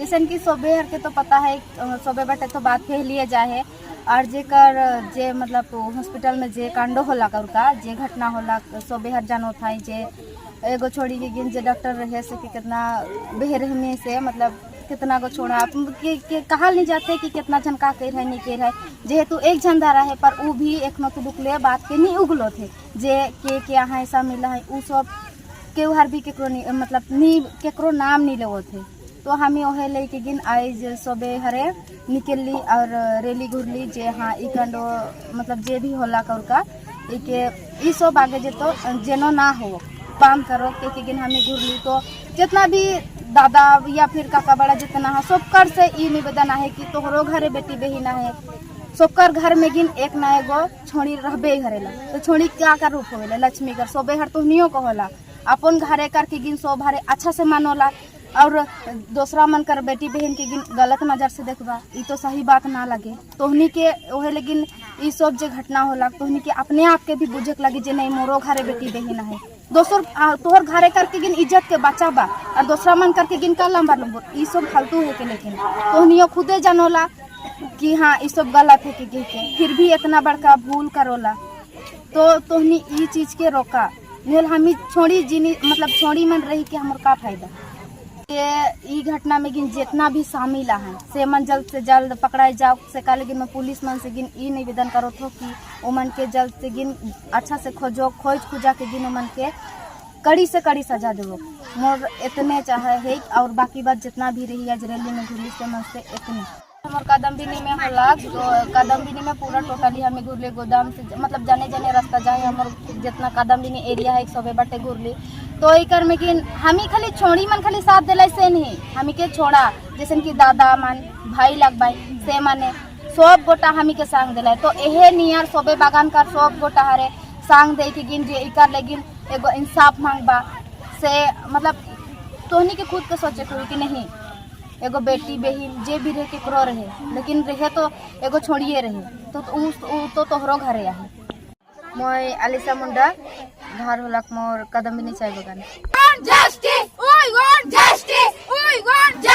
जैसन कि सोबे हर के तो पता है, सोबे बटे तो बात फैलिए जाए और जेकर जे मतलब हॉस्पिटल में जे कांडो होला, उनका जे घटना होला, सोबे हर जानो था। जे एगो छोड़ी के गिन जे डॉक्टर रहे से कि कितना बेरहमी से, मतलब कितना को छोड़ा के कहा नहीं जाते कि कितना जन का कर है, नहीं कर है। जेहेतु एक जन धारा है, पर ऊ भी एक न तो बात के नहीं उगलो थे जे के यहाँ ऐसा मिला है। ऊ सब केहू हर भी केकरो नहीं, मतलब नहीं, केकरो नाम नहीं लेवो थे। तो हमें ओहे लेके गिन आइज सबे हरे निकलली और रैली घुरली जे हाँ, ई कांडो, मतलब जे भी होला का इके ई सब आगे जे तो जेनो ना हो, काम करो के गिन हमें घुरली। तो जितना भी दादा या फिर काका बड़ा जितना है, सबकर से ई निवेदन है कि तोहरो घरे बेटी बहिना है। सबकर घर में गिन एक ना एगो छोड़ी रहबे घरेला। तो छोड़ी क्या कर रूप होवेला? लक्ष्मी कर। सोबे हर तोहनियो को होला, अपन घरे करके गिन सब हरे अच्छा से मानोला और दूसरा मन कर बेटी बहन के गिन गलत नजर से देखबा, ई तो सही बात ना लगे तोहनी के। ओहे लेकिन ई सब जे घटना होला, तोहनी के अपने आप के भी बुझे के लगी जे नहीं, मोरो घरे बेटी बहन है। दोसर तोहर घरे करके गिन इज्जत के बचाबा और दूसरा मन करके गिन का लंबा लंबा, ई सब फालतू है के। लेकिन तोहनियो खुदे जानोला कि हाँ, ई सब गलत है के फिर भी इतना बड़का भूल करोला। तो तोहनी ई चीज के रोका नेल हमी छोड़ी जिनी, मतलब छोड़ी मन रही के हमर का फायदा के? ई घटना में गिन जितना भी शामिल हैं, से मन जल्द से जल्द पकड़ाए जाओ। से का लेकिन मैं पुलिस मन से गिन ई निवेदन करो थो कि ओमन के जल्द से गिन अच्छा से खोजो, खोज खुजा के गिन ओमन के कड़ी से कड़ी सजा देवो। मोर इतने चाहे है और बाकी बात जितना भी रही, आज रैली में घुरली से मन से इतने। हमार कादम्बिनी में होला, तो कादम्बिनी में पूरा टोटली हमें घुरले। गोदाम से, मतलब जाने जाने रास्ता जाए, हमर जितना कादम्बिनी एरिया है, सबे बाटे घुरली। तो एकर में कि हमी खाली छोड़ी मन खाली साथ दिलाई से नहीं, हमी के छोड़ा जैसे कि दादा मन, भाई लग भाई से माने सब गोटा हमी के संग दिलाई। तो एहे नियर सबे बागान कर सब गोटा हरे संग दे के गिन जे इकर लेगिन एगो इंसाफ मांगबा से, मतलब तोहनी के खुद के सोचे के होई कि नहीं, एगो बेटी बहिन जे भी रहे, केकरो रहे, लेकिन रहे तो एगो छोड़िए रहे, तो उ तो तोहरो घरे आहे। মই आलिसा मुंडा, घर होलक मोर कदम्बिनी चाय बगान। Justice! We want justice! We want justice!